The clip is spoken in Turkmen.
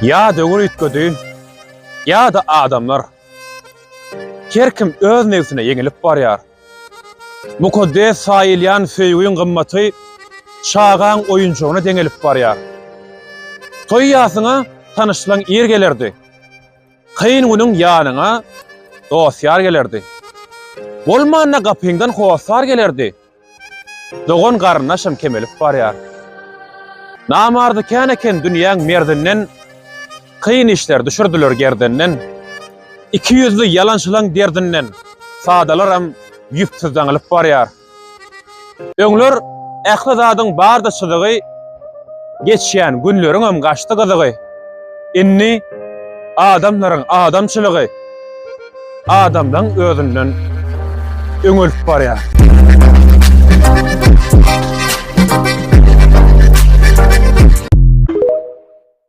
Ýa döwür üýtgedi, ýa-da adamlar. Her kim öz nebsine ýeňilip barýar. Mukaddes saýylýan söýgiň gymmaty çagaň oýunjagyna deňelip barýar. Toý-ýasyňa tanyşlaň ir gelerdi. Kyn günüň ýanyňa dost-ýar gelerdi. Bolmanda gapyňdan hossar gelerdi. Dogan-garyndaşam kemelip barýar. Namardy kän eken dünýäň merdinden, Kyn işler düşürdiler gerdenden. Ikiýüzli ýalançylaň derdinden, Sadalaram ýüpsüz daňylyp barýar. Öňler ähli zadyň bardy çyzygy, Geçýän günleriňem gaçdy gyzygy. Indi adamlaryň adamçylygy. Adamlaň özünden öňelip barýar.